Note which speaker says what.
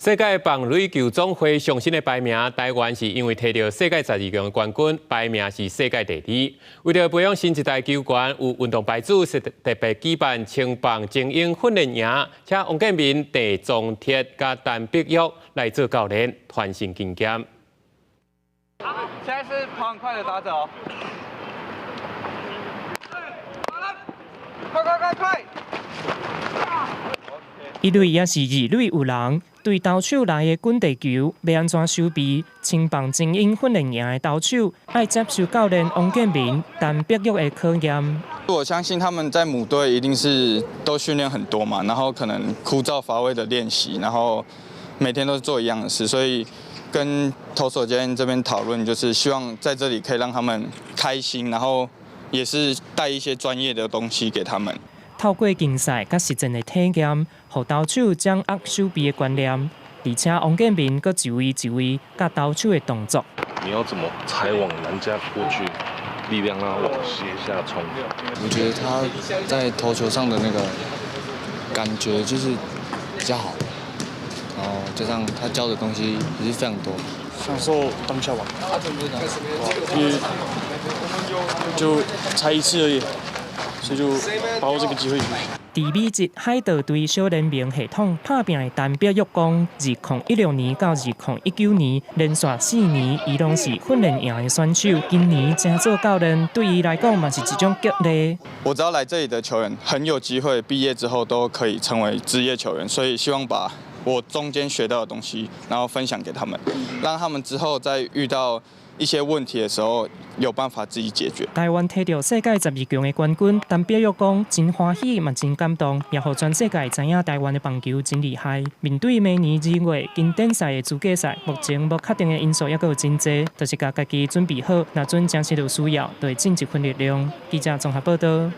Speaker 1: 世界棒壘球總會上新的排名，台灣是因為提著世界十二強的冠軍，排名是世界第二。為著培養新一代球員，有運動牌子是特別舉辦青棒精英訓練營，請王建民、鄭宗哲佮陳碧玉來做教練，傳承經驗。
Speaker 2: 現在是跑很快的打者哦！快快快快！
Speaker 3: 一壘抑是二壘有人，對投手來的滾地球，欲按怎守備？青棒精英訓練營的投手愛接受教練王建民、陳碧玉的考驗。
Speaker 4: 我相信他們在母隊一定是都訓練很多嘛，然後可能枯燥乏味的練習，然後每天都是做一樣的事，所以跟投手教練這邊討論，就是希望在這裡可以讓他們開心，然後也是帶一些專業的東西給他們。
Speaker 3: 透過競賽佮實戰的體驗，予投手掌握守備的觀念，而且王建民閣一位一位教投手的動作。
Speaker 5: 你要怎麼踩網人家過去，力量讓他往斜下衝。
Speaker 6: 我覺得他在投球上的那個感覺就是比較好，然後加上他教的東西也是非常多。
Speaker 7: 享受當下吧，因為就才一次而已。所以就把握這個機會。
Speaker 3: 佇美職海盜隊小聯盟系統拍拚的陳碧玉講，2016年到2019年連續4年，伊攏是訓練營的選手。今年正做教練，對伊來講嘛是一種激勵。
Speaker 4: 我知道來這裡的球員很有機會畢業之後都可以成為職業球員，所以希望把我中間學到的東西，然後分享給他們，讓他們之後再遇到一些問題的時候，有辦法自己解決。
Speaker 3: 台灣提著世界十二強的冠軍，陳碧玉講真歡喜嘛，真感動，也予全世界知影台灣的棒球真厲害。面對明年2月經典賽的資格賽，目前無確定的因素猶閣有真濟，就是共家己準備好，若準真實有需要，就會盡一份力量。記者綜合報道。